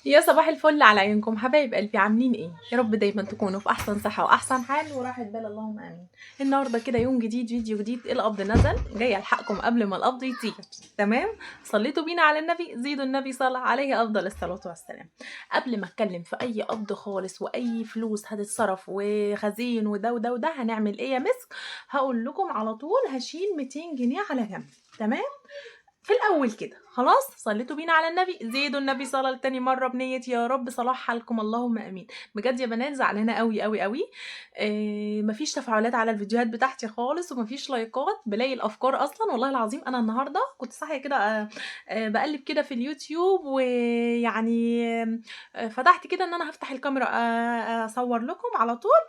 يا صباح الفل على عيونكم حبايب قلبي، عاملين ايه؟ يا رب دايما تكونوا في احسن صحة واحسن حال وراحة بال، اللهم امين. النهارده كده يوم جديد، فيديو جديد، القبض نزل، جاي الحقكم قبل ما القبض يطير. تمام؟ صليتوا بينا على النبي، زيدوا النبي صلى عليه افضل الصلاة والسلام. قبل ما اتكلم في اي قبض خالص واي فلوس هتتصرف وخزين وده وده وده، هنعمل ايه يا مسك؟ هقول لكم على طول. هشيل 200 جنيه على جنب، تمام؟ في الاول كده خلاص، صليتوا بينا على النبي، زيدوا النبي صلاة لتاني مرة بنيه يا رب صلاح حالكم، اللهم امين. بجد يا بنات زعلانة قوي قوي قوي، مفيش تفاعلات على الفيديوهات بتاعتي خالص ومفيش لايكات، بلاقي الافكار اصلا والله العظيم. انا النهارده كنت صاحية كده بقلب كده في اليوتيوب، ويعني فتحت كده ان انا هفتح الكاميرا اصور لكم على طول،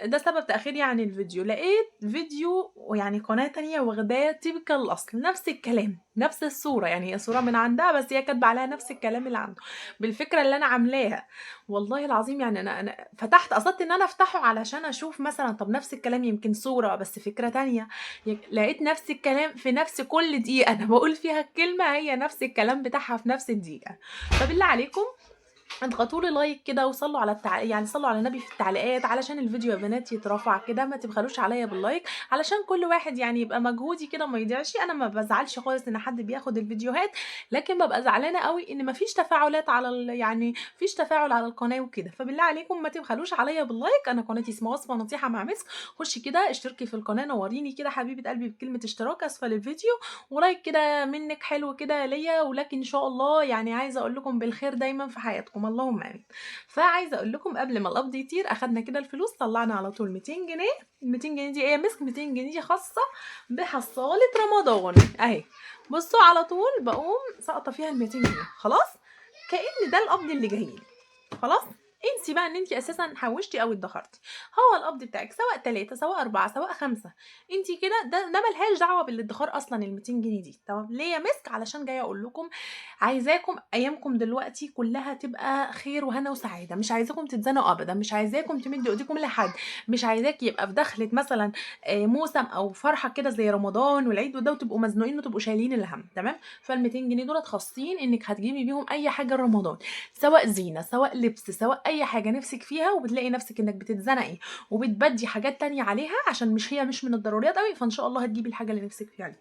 ده سبب تاخيري عن الفيديو. لقيت فيديو يعني قناة تانية واخداه typical الاصل، نفس الكلام نفس الصورة، يعني هي صوره من عندها بس هي كاتبه عليها نفس الكلام اللي عنده بالفكرة اللي انا عاملاها. والله العظيم يعني انا فتحت، قصدت ان انا افتحه علشان اشوف مثلا طب نفس الكلام يمكن صوره بس فكرة تانية، لقيت نفس الكلام في نفس كل دقيقة انا بقول فيها الكلمة، هي نفس الكلام بتاعها في نفس الدقيقة. فبالله عليكم اضغطوا لي like كده وصلوا على يعني صلوا على النبي في التعليقات علشان الفيديو يا بنات يترفع كده، ما تبخلوش عليا بال like علشان كل واحد يعني يبقى مجهودي كده ما يضيعش. انا ما بزعلش خالص ان حد بياخد الفيديوهات، لكن ببقى زعلانة قوي ان ما فيش تفاعلات على يعني فيش تفاعل على القناة وكده. فبالله عليكم ما تبخلوش عليا بال like. انا قناتي اسمها وصفه نصيحة مع مسك، خشي كده اشتركي في القناة، نوريني كده حبيبه قلبي بكلمه اشتراك اسفل الفيديو، و like كده منك حلو كده ليا، ولكن ان شاء الله يعني عايزه اقول لكم بالخير دايما في حياتكم، اللهم امين. فعايزه اقول لكم قبل ما القبض يطير اخدنا كده الفلوس، طلعنا على طول 200 جنيه. 200 جنيه دي ايه يا مسك؟ 200 جنيه دي خاصة بحصاله رمضان اهي. بصوا على طول بقوم ساقطه فيها ال 200 جنيه، خلاص كأن ده القبض اللي جاي لي. خلاص انسي بقى ان انت اساسا حوشتي او ادخرتي، هو القبض بتاعك سواء 3 سواء 4 سواء 5، انت كده ده ملهاش دعوه بالادخار اصلا ال 200 جنيه دي. تمام؟ ليه يا مسك؟ علشان جاية اقول لكم عايزاكم ايامكم دلوقتي كلها تبقى خير وهنا وسعادة، مش عايزاكم تتزنقوا ابدا، مش عايزاكم تمدوا ايديكم لحد، مش عايزاك يبقى في دخله مثلا موسم او فرحه كده زي رمضان والعيد وده وتبقوا مزنوقين وتبقوا شايلين الهم. تمام؟ فال 200 جنيه دولت خاصين انك هتجيبي بيهم اي حاجة رمضان، سواء زينة سواء لبس سواء اي حاجة نفسك فيها، وبتلاقي نفسك انك بتتزنقي وبتبدي حاجات تانية عليها عشان مش هي مش من الضروريات قوي، فان شاء الله هتجيبي الحاجة اللي نفسك فيها دي.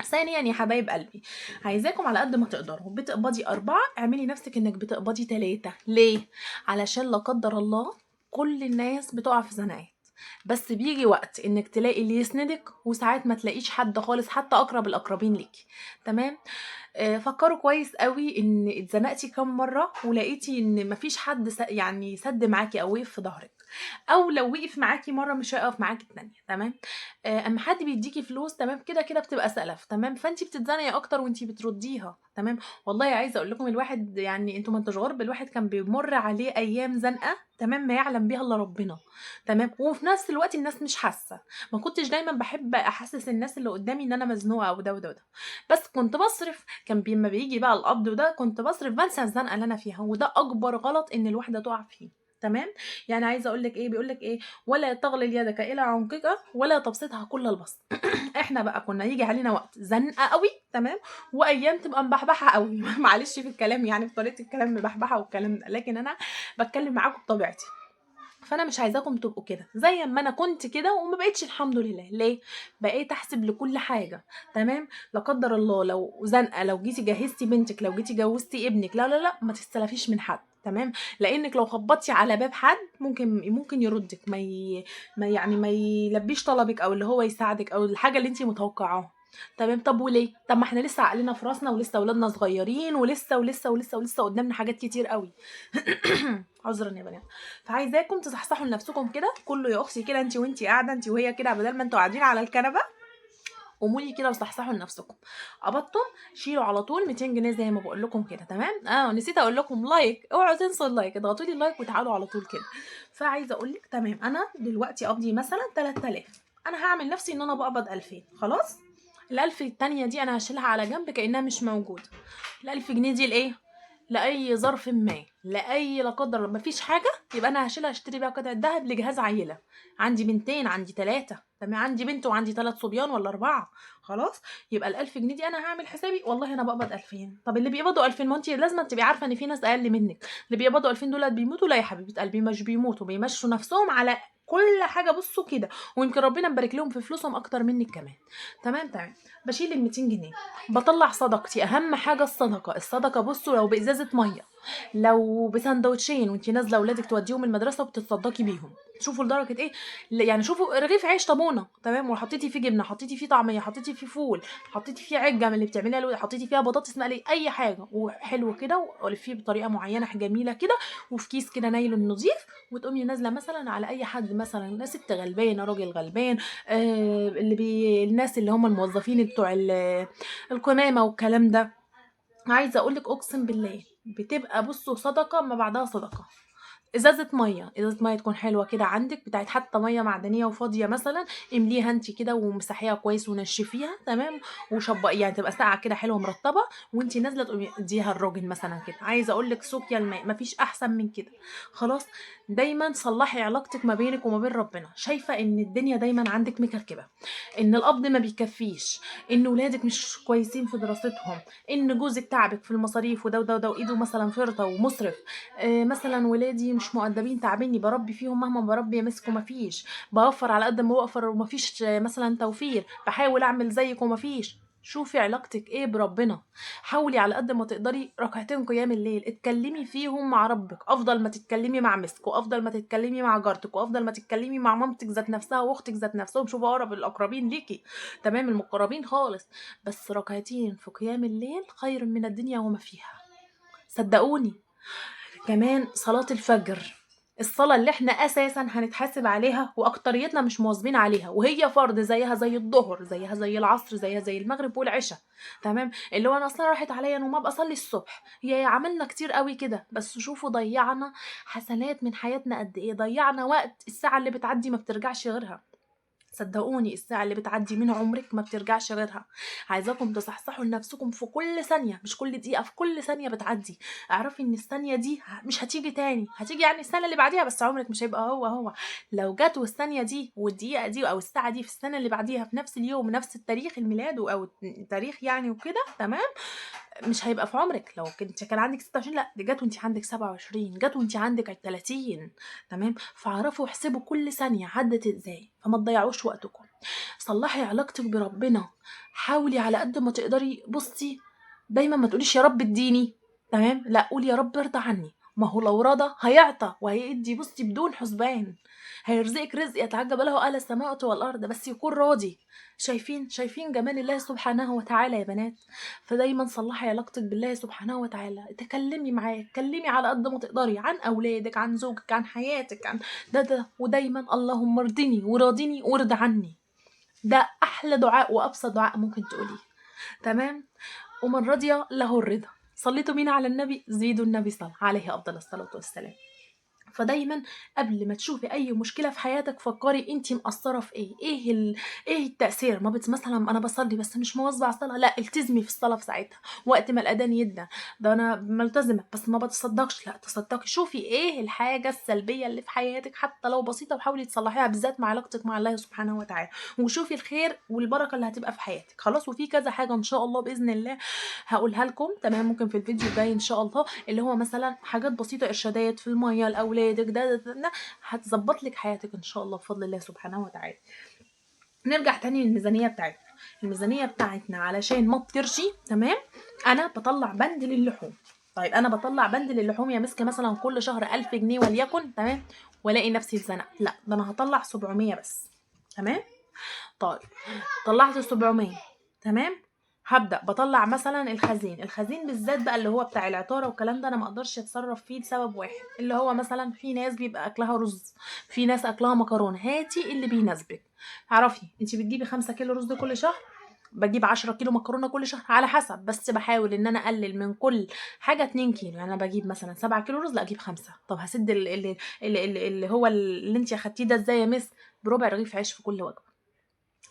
ثانيا يا حبايب قلبي عايزاكم على قد ما تقدروا، بتقبضي 4 اعملي نفسك انك بتقبضي 3. ليه؟ علشان لا قدر الله كل الناس بتقع في زنقات، بس بيجي وقت انك تلاقي اللي يسندك، وساعات ما تلاقيش حد خالص حتى اقرب الاقربين ليكي. تمام؟ فكروا كويس قوي ان اتزنقتي كام مرة ولقيتي ان مفيش حد يعني سد معاكي او وقف في ظهرك، او لو وقف معاكي مرة مش هيقف معاكي التانية. تمام؟ اما حد بيديكي فلوس تمام كده كده بتبقى سلف، تمام؟ فانتي بتتزنقي اكتر وانتي بترديها. تمام؟ والله عايزه اقول لكم الواحد يعني انتوا ما انتوش غرب، الواحد كان بيمر عليه ايام زنقه تمام ما يعلم بيها الا ربنا. تمام؟ وفي نفس الوقت الناس مش حاسه، ما كنتش دايما بحب احسس الناس اللي قدامي ان انا مزنوقه او ده وده وده، بس كنت بصرف. كان لما بيجي بقى القبض وده كنت بصرف، بنسى الزنقة اللي انا فيها، وده اكبر غلط ان الواحدة تقع فيه. تمام؟ يعني عايزه اقول لك ايه، بيقول لك ايه، ولا تغلل يدك الى عنقك ولا تبسطها كل البسط. احنا بقى كنا يجي علينا وقت زنقه قوي، تمام، وايام تبقى مبحبحه قوي معلش في الكلام، يعني في طريقه الكلام مبحبحه والكلام ده، لكن انا بتكلم معاكم بطبيعتي. فانا مش عايزاكم تبقوا كده زي ما انا كنت كده وما بقيتش الحمد لله. ليه؟ بقيت احسب لكل حاجة. تمام؟ لا قدر الله لو زنقه، لو جيتي جهزتي بنتك، لو جيتي جوزتي ابنك، لا لا لا ما تستلفيش من حد. تمام؟ لانك لو خبطتي على باب حد ممكن يردك، ما يعني ما يلبيش طلبك او اللي هو يساعدك او الحاجة اللي انت متوقعاها. تمام؟ طب وليه؟ طب ما احنا لسه عقلنا في راسنا ولسه اولادنا صغيرين ولسه ولسه ولسه ولسه قدامنا حاجات كتير قوي. عذرا يا بنات. فعايزاكم تصحصحوا لنفسكم كده، كله يا اختي كده، انت وانت قاعدة، انت وهي كده، بدل ما انتوا قاعدين على الكنبة قوموا لي كده وصحصحوا لنفسكم. قبضتم شيلوا على طول 200 جنيه زي ما بقول لكم كده. تمام؟ نسيت اقول لكم like، اوعوا تنسوا ال like، اضغطوا لي ال like وتعالوا على طول كده. فعايزه اقول لك تمام، انا دلوقتي قبضي مثلا 3000، انا هعمل نفسي ان انا بقبض 2000، خلاص ال1000 التانية دي انا هشيلها على جنب كانها مش موجودة. ال1000 جنيه دي لايه؟ لاي ظرف ما، لاي لا قدر الله مفيش حاجة، يبقى انا هشيلها اشتري بيها قطعه ذهب لجهاز عيله، عندي بنتين عندي 3. تمام، عندي بنت وعندي 3 صبيان ولا 4، خلاص يبقى ال1000 جنيه دي انا هعمل حسابي، والله انا بقبض 2000. طب اللي بيقبضوا 2000، ما انت لازم تبقي عارفه ان في ناس اقل منك، اللي بيقبضوا 2000 دول بيموتوا؟ لا يا حبيبه قلبي، مش بيموتوا، بيمشوا نفسهم على كل حاجة. بصوا كده، ويمكن ربنا مبارك لهم في فلوسهم اكتر منك كمان. تمام تمام. بشيل ال 200 جنيه، بطلع صدقتي، اهم حاجة الصدقة. الصدقة بصوا لو بازازه مية، لو بسندوتشين وانت نازله اولادك توديهم المدرسة وبتتصدقي بيهم، شوفوا لدرجة ايه، يعني شوفوا رغيف عيش طابونه، تمام، وحطيتي فيه جبنه، حطيتي فيه طعميه، حطيتي فيه فول، حطيتي فيه عجة من اللي بتعمليها، حطيتي فيها بطاطس مقلية، اي حاجة، وحلو كده، ولفيه بطريقة معينة جميلة كده، وفي كيس كده نايلون نظيف، وتقومي نازله مثلا على اي حد، مثلا ست غلبانه، راجل غلبان، اللي الناس اللي هم الموظفين بتوع القمامة والكلام ده. عايزه اقول لك اقسم بالله بتبقى بصوا صدقه ما بعدها صدقه. ازازة مية، ازازة مية تكون حلوة كده عندك، بتاعت حتى مية معدنية وفاضيه مثلا، امليها انت كده ومسحيها كويس ونشفيها، تمام، وشبقي، يعني تبقى ساقعه كده حلوة مرطبه، وانت نازله تقومي اديها الراجل مثلا كده. عايزه اقول لك سقيا الماء، مفيش احسن من كده. خلاص، دايما صلحي علاقتك ما بينك وما بين ربنا. شايفه ان الدنيا دايما عندك مكركبه، ان القبض ما بيكفيش، ان ولادك مش كويسين في دراستهم، ان جوزك تعبك في المصاريف وده وده وده، وايده مثلا فرطه ومصرف، مثلا ولادي مش مؤدبين تعبني، بربي فيهم مهما بربي يمسكوا مفيش، بوفر على قد ما بوفر ومفيش مثلا توفير، بحاول اعمل زيك ومفيش. شوفي علاقتك ايه بربنا، حاولي على قد ما تقدري ركعتين قيام الليل اتكلمي فيهم مع ربك، افضل ما تتكلمي مع مسك، وافضل ما تتكلمي مع جارتك، وافضل ما تتكلمي مع مامتك ذات نفسها واختك ذات نفسهم. شوفوا اقرب الاقربين ليكي، تمام، المقربين خالص، بس ركعتين في قيام الليل خير من الدنيا وما فيها، صدقوني. كمان صلاة الفجر، الصلاة اللي احنا اساسا هنتحاسب عليها واكتريتنا مش مواظبين عليها، وهي فرض زيها زي الظهر، زيها زي العصر، زيها زي المغرب والعشاء، تمام. اللي هو انا اصلا راحت عليا نوم ابقى اصلي الصبح، يا عملنا كتير قوي كده، بس شوفوا ضيعنا حسنات من حياتنا قد ايه، ضيعنا وقت. الساعة اللي بتعدي ما بترجعش غيرها، صدقوني الساعة اللي بتعدي من عمرك ما بترجعش غيرها. عايزاكم تصحصحوا لنفسكم في كل ثانية، مش كل دقيقة، في كل ثانية بتعدي. اعرفي ان الثانية دي مش هتيجي تاني، هتيجي يعني السنة اللي بعديها، بس عمرك مش هيبقى هو هو. لو جت والثانية دي والدقيقة دي او الساعة دي في السنة اللي بعديها في نفس اليوم نفس التاريخ الميلاد او التاريخ يعني وكده، تمام، مش هيبقى في عمرك. لو كنت كان عندك 26، لا دي جت وانت عندك 27، جت وانت عندك 30، تمام. فاعرفوا احسبوا كل ثانية عدت ازاي، فما تضيعوش وقتكم. صلحي علاقتك بربنا، حاولي على قد ما تقدري. بصي دايما ما تقوليش يا رب اديني، تمام، لا قولي يا رب ارضى عني. ما هو لو رضى هيعطى وهيدي، بصي بدون حسبان، هيرزقك رزق يتعجب له اهل السماوات والارض، بس يكون راضي. شايفين جمال الله سبحانه وتعالى يا بنات. فدايما صلحي علاقتك بالله سبحانه وتعالى، تكلمي معاه، اتكلمي على قد ما تقدري عن اولادك، عن زوجك، عن حياتك، عن ده ده، ودايما اللهم ارضني وراضيني وارض عني. ده احلى دعاء وابسط دعاء ممكن تقوليه، تمام. ومن رضي له الرضا. صليتوا مين على النبي؟ زيدوا النبي صلى عليه افضل الصلاة والسلام. فدايما قبل ما تشوفي اي مشكلة في حياتك فكري انت مقصرة في ايه، ايه التاثير. ما مثلا انا بصلي بس مش مواظبه على الصلاة، لا التزمي في الصلاة في ساعتها وقت ما الاذان يدى. ده انا ملتزمة بس ما بتصدقش، لا تصدقي. شوفي ايه الحاجة السلبية اللي في حياتك حتى لو بسيطة وحاولي تصلحيها، بالذات مع علاقتك مع الله سبحانه وتعالى، وشوفي الخير والبركة اللي هتبقى في حياتك. خلاص، وفي كذا حاجة ان شاء الله باذن الله هقولها لكم، تمام، ممكن في الفيديو الجاي ان شاء الله، اللي هو مثلا حاجات بسيطة، ارشادات في المية لاولادك، ده ده ده هتظبط لك حياتك ان شاء الله بفضل الله سبحانه وتعالى. نرجع تاني للميزانيه بتاعتنا. الميزانية بتاعتنا علشان ما تطيرش، تمام، انا بطلع بند للحوم. طيب انا بطلع بند للحوم يا مسك مثلا كل شهر 1000 جنيه وليكن، تمام، والاقي نفسي اتزنقت، لا ده انا هطلع 700 بس، تمام. طيب طلعت 700، تمام، هبدأ بطلع مثلا الخزين. الخزين بالذات بقى اللي هو بتاع العطارة والكلام ده انا ما اقدرش اتصرف فيه لسبب واحد، اللي هو مثلا في ناس بيبقى اكلها رز، في ناس اكلها مكرونة، هاتي اللي بيناسبك. اعرفي انت بتجيبي 5 كيلو رز كل شهر، بجيب 10 كيلو مكرونه كل شهر على حسب، بس بحاول ان انا اقلل من كل حاجة 2 كيلو. يعني انا بجيب مثلا 7 كيلو رز، لا اجيب 5. طب هسد اللي هو اللي انت اخدتيه ده ازاي يا مس؟ بربع رغيف عيش في كل وجبة.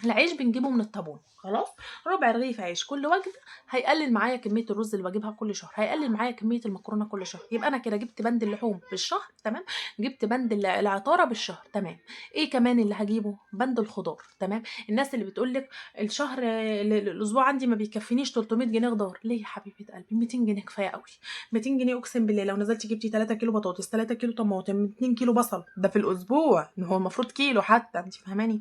العيش بنجيبه من الطابون، خلاص. خلاص، ربع رغيف عيش كل وجبة هيقلل معايا كمية الرز اللي بجيبها كل شهر، هيقلل معايا كمية المكرونه كل شهر. يبقى انا كده جبت بند اللحوم بالشهر، تمام، جبت بند العطاره بالشهر، تمام. ايه كمان اللي هجيبه؟ بند الخضار، تمام. الناس اللي بتقول لك الشهر الاسبوع عندي ما بيكفينيش 300 جنيه خضار، ليه يا حبيبه قلبي؟ 200 جنيه كفاية قوي. 200 جنيه اقسم بالله لو نزلتي جبتي 3 كيلو بطاطس، 3 كيلو طماطم، 2 كيلو بصل، ده في الاسبوع، هو المفروض كيلو حتى، انت فاهماني؟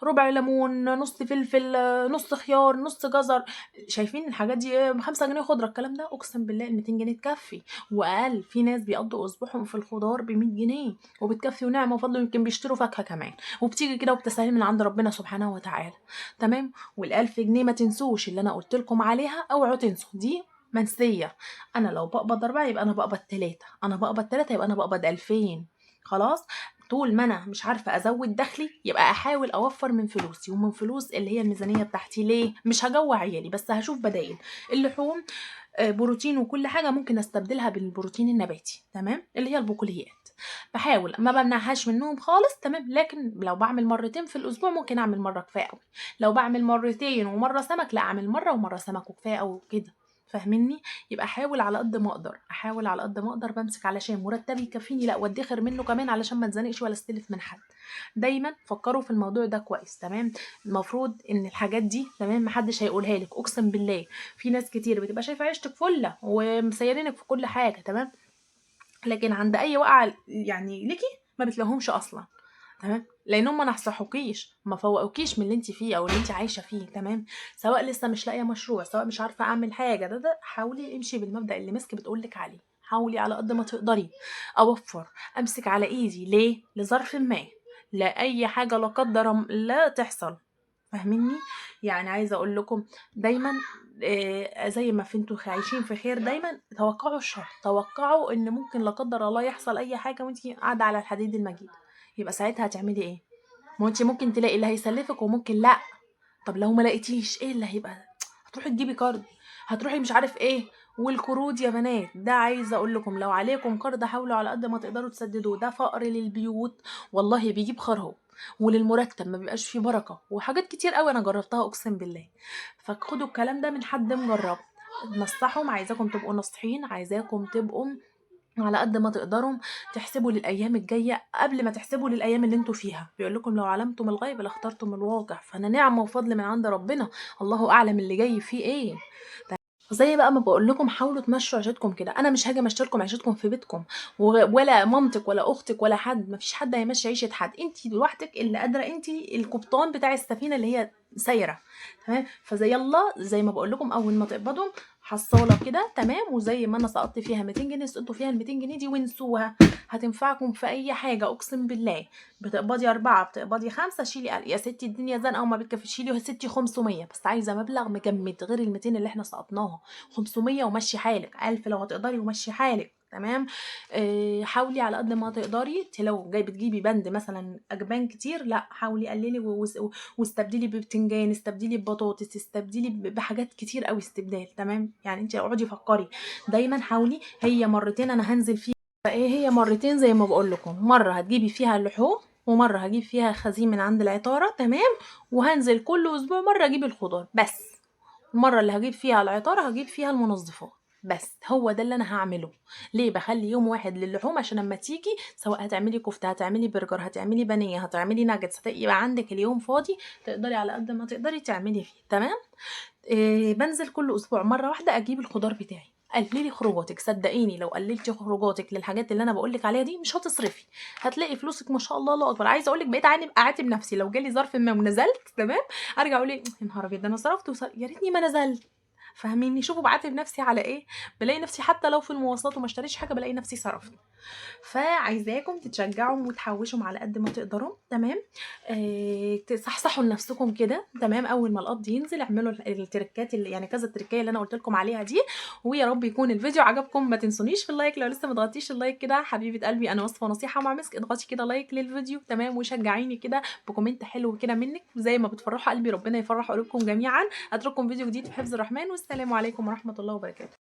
ربع ليمون، نص فلفل، نص خيار، نص جزر، شايفين الحاجات دي؟ 5 جنيه خضرة، الكلام ده اقسم بالله ال 200 جنيه تكفي واقل. في ناس بيقضوا اسبوعهم في الخضار ب 100 جنيه وبتكفي ونعمه وفضل، يمكن بيشتروا فاكهة كمان، وبتيجي كده وبتسهل من عند ربنا سبحانه وتعالى، تمام. وال1000 جنيه ما تنسوش اللي انا قلت لكم عليها، اوعوا تنسوا دي منسية. انا لو بقبض 4 يبقى انا بقبض 3، انا بقبض 3 يبقى انا بقبض 2000. خلاص، طول ما انا مش عارفه ازود دخلي يبقى احاول اوفر من فلوسي ومن فلوس اللي هي الميزانية بتاعتي. ليه؟ مش هجوع عيالي، بس هشوف بدائل. اللحوم بروتين وكل حاجة ممكن استبدلها بالبروتين النباتي، تمام، اللي هي البقوليات. بحاول ما بمنعهاش منهم خالص، تمام، لكن لو بعمل مرتين في الاسبوع ممكن اعمل مرة كفاية قوي. لو بعمل مرتين ومرة سمك، لا اعمل مرة ومرة سمك وكفاية قوي كده، فاهميني؟ يبقى احاول على قد ما اقدر، احاول على قد ما اقدر بمسك علشان مرتبي يكفيني، لا وادخر منه كمان علشان ما اتزنقش ولا استلف من حد. دايما فكروا في الموضوع ده كويس، تمام. المفروض ان الحاجات دي، تمام، محدش هيقولها لك، اقسم بالله في ناس كتير بتبقى شايفه عيشتك فله ومسيرينك في كل حاجة، تمام، لكن عند اي وقعه يعني ليكي ما بتلاقيهمش اصلا، تمام، لان هم ما نصحوكيش، ما فوقوكيش من اللي انت فيه او اللي انت عايشه فيه، تمام. سواء لسه مش لاقيه مشروع، سواء مش عارفه اعمل حاجة، ده حاولي امشي بالمبدا اللي مسك بتقولك عليه. حاولي على قد ما تقدري اوفر، امسك على ايدي، ليه؟ لظرف ما، لا اي حاجة لا قدر لا تحصل، فاهميني؟ يعني عايزه اقول لكم دايما زي ما انتوا عايشين في خير دايما توقعوا الشر، توقعوا ان ممكن لا قدر الله يحصل اي حاجة وانت قاعدة على الحديد المجيد، يبقى ساعتها هتعملي ايه؟ ما انت ممكن تلاقي اللي هيسلفك وممكن لا. طب لو ما لقيتيش ايه اللي هيبقى؟ هتروحي تجيبي قرض، هتروحي مش عارف ايه. والقروض يا بنات ده عايزه اقول لكم لو عليكم قرض حاولوا على قد ما تقدروا تسددوه، ده فقر للبيوت والله، بيجيب خراب، وللمرتب ما بيبقاش فيه بركة، وحاجات كتير قوي انا جربتها اقسم بالله. فخدوا الكلام ده من حد مجرب، نصحهم، عايزاكم تبقوا ناصحين، عايزاكم تبقوا على قد ما تقدروا تحسبوا للايام الجاية قبل ما تحسبوا للايام اللي انتوا فيها. بيقول لكم لو علمتم الغيب لاخترتم الواقع، فانا نعمه وفضل من عند ربنا، الله اعلم اللي جاي فيه ايه. زي بقى ما بقول لكم حاولوا تمشوا عيشتكم كده، انا مش هاجي امشي لكم عيشتكم في بيتكم، ولا مامتك ولا اختك ولا حد، مفيش حد هيمشي عيشه حد، انت لوحدك اللي قادرة، انت القبطان بتاع السفينة اللي هي سايرة، تمام. فزي يلا زي ما بقول لكم اول ما تقبضوا حصاله كده، تمام، وزي ما انا سقطت فيها 200 جنيه سقطوا فيها ال 200 جنيه دي وانسوها، هتنفعكم في اي حاجة اقسم بالله. بتقبضي 4 بتقبضي 5، شيلي يا ستي الدنيا زنقه وما بتكفيش، شيلي يا ستي 500، بس عايزه مبلغ مجمد غير ال 200 اللي احنا سقطناها، 500 ومشي حالك، 1000 لو هتقدري ومشي حالك، تمام. حاولي على قد ما تقدري، لو جاي بتجيبي بند مثلا اجبان كتير، لا حاولي قللي واستبدلي ببتنجان، استبدلي ببطاطس، استبدلي بحاجات كتير قوي استبدال، تمام. يعني انت اقعدي فكري دايما، حاولي. هي مرتين انا هنزل فيها ايه، هي مرتين زي ما بقول لكم، مرة هتجيبي فيها اللحوم ومرة هجيب فيها خزين من عند العطاره، تمام، وهنزل كل اسبوع مرة اجيب الخضار بس. المرة اللي هجيب فيها العطاره هجيب فيها المنظفات بس، هو ده اللي انا هعمله. ليه بخلي يوم واحد للحوم؟ عشان لما تيجي سواء هتعملي كفته، هتعملي برجر، هتعملي بانيه، هتعملي ناجتس، يبقى عندك اليوم فاضي تقدري على قد ما تقدري تعملي فيه، تمام. بنزل كل اسبوع مرة واحدة اجيب الخضار بتاعي. قللي خروجاتك، صدقيني لو قللتي خروجاتك للحاجات اللي انا بقولك عليها دي مش هتصرفي، هتلاقي فلوسك ما شاء الله الله اكبر. عايزه اقولك بقيت اعاتب نفسي لو جالي ظرف ما ونزلت، تمام، ارجع اقول ايه يا نهار ابيض ده انا صرفت يا ريتني ما نزلت، فاهميني؟ شوفوا بعاتب نفسي على ايه، بلاقي نفسي حتى لو في المواصلات وما اشتريش حاجة بلاقي نفسي صرفت. فعايزاكم تتشجعوا وتحوشوا على قد ما تقدروا، تمام. تصحصحوا لنفسكم كده، تمام. اول ما القبض ينزل اعملوا التركات اللي يعني كذا تركيه اللي انا قلت لكم عليها دي. ويا رب يكون الفيديو عجبكم، ما تنسونيش في ال like لو لسه ما ضغطتيش ال like كده حبيبه قلبي، انا وصفه ونصيحة مع مسك، اضغطي كده like للفيديو، تمام، وشجعيني كده ب comment حلو كده منك، زي ما بتفرحوا قلبي ربنا يفرح قلوبكم جميعا. اترككم فيديو جديد في حفظ الرحمن، والسلام عليكم ورحمة الله وبركاته.